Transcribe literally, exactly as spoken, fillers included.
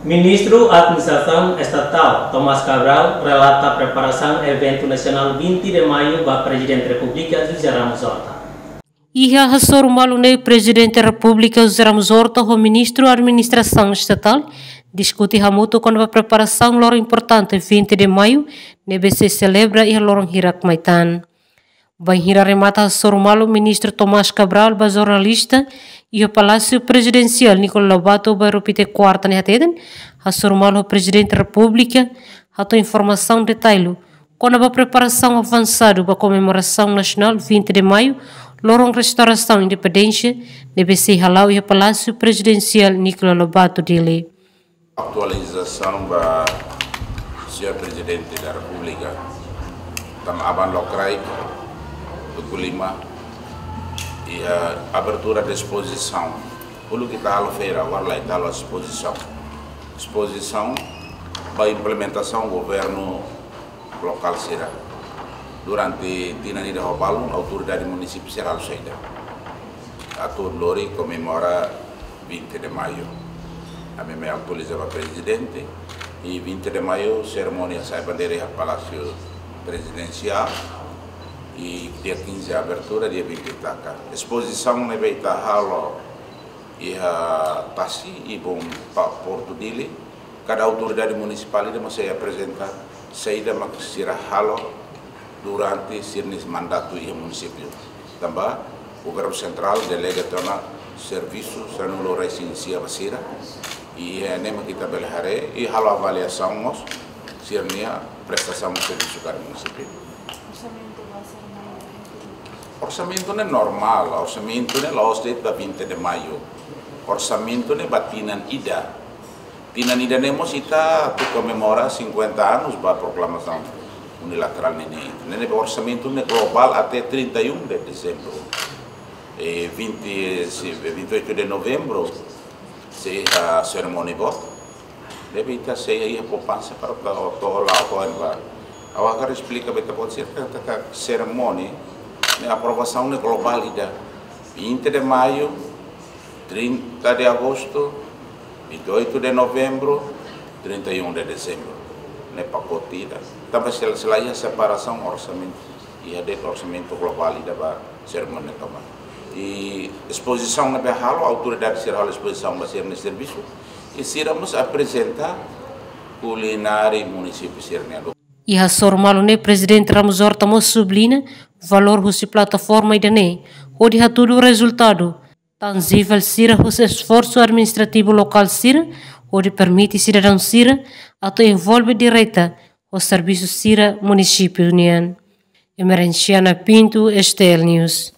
Ministru Administrasaun Estatál Tomás Cabral relata preparasaun eventu nasionál vinte de Maiu ba Prezidente Repúblika José Ramos Horta. Iha hasoru malu ne'e, Prezidente Repúblika José Ramos Horta ho Ministru Administrasaun Estatál diskute hamutuk kona-ba preparasaun loron importante vinte de Maiu ne'ebé sei selebra iha loron hirak mai tan. Bainhira remata hasoru malu Ministru Tomás Cabral ba jornalista iha Palásiu Prezidensiál Nicolau Lobato Bairru Pite, Kuarta ne'e, hateten, hasoru malu ho Prezidente Repúblika hato'o informasaun detalle kona-ba preparasaun avansadu ba komemorasaun nasionál vinte de Maiu, loron restaurasaun independénsia, ne'ebé sei hala'o iha Palásiu Prezidensiál Nicolau Lobato, Dili. Atualizasaun ba Señór Prezidente da Repúblika, tanba aban lokraik, tuku lima, iha abertura de espozisaun. Uluk ita halo feira, agora ita halo espozisaun. Espozisaun ba implementasaun governu lokál sira. Durante tinan ida ho balun, autoridade munisípiu sira halo saida? Atu lori komemora vinte de Maiu. Ami mai atualiza ba Prezidente, i vinte de Maiu, serimónia hasa'e bandeira iha Palásiu Prezidensiál, i dia quinze abertura, dia vinte taka. Espozisaun ne'ebé ita halo iha tasi, i bom pa Portu Dili, kada autoridade munisipál ida mós sei aprezenta saida mak sira halo durante sira-nia mandatu iha munisípiu. Tanba governu sentrál delega tiha ona servisu sanulu-resin-sia ba sira, i iha ne'e mak ita bele haree, i halo avaliasaun mós sira-nia prestasaun servisu kada munisípiu. Orsamentu ba serimónia? Orsamentu ne'e normál, orsamentu ne'e la'ós de'it ba vinte de Maiu. Orsamentu ne'e ba tinan ida. Tinan ida ne'e mós ita atu komemora cinquenta anos ba proklamasaun unilaterál ninian. Ne'e, ne'e orsamentu ne'e globál até trinta e um de dezembro. E vinte, se, vinte e oito de novembro, sei iha serimónia boot. Ne'ebé ita sei iha poupansa para atu, atu hola, atu hola ba. Ha'u hakarak esplika ba ita-boot sira katak serimónia ne'e aprovasaun ne'e globál ida. Vinte de Maiu, trinta de Agosto, vinte e oito de Novembro, trinta e um de Dezembro. Ne'e pakote ida. Tanba sel-, selae iha separasaun orsamentu, iha de'it orsamentu globál ida ba serimónia tomak. I espozisaun ne'ebé halo, autoridade sira halo espozisaun ba sira-nia servisu, i sira mós aprezenta kulinária munisípiu sira-nian. Iha hasoru malu ne'e, Prezidente Ramos Horta mós subliña valór husi plataforma ida-ne'e, hodi hatudu rezultadu tanjivel sira husi esforsu administrativu lokál sira, hodi permite sidadaun sira atu envolve direta ho servisu sira munisípiu nian. Emerenciana Pinto, S T L News.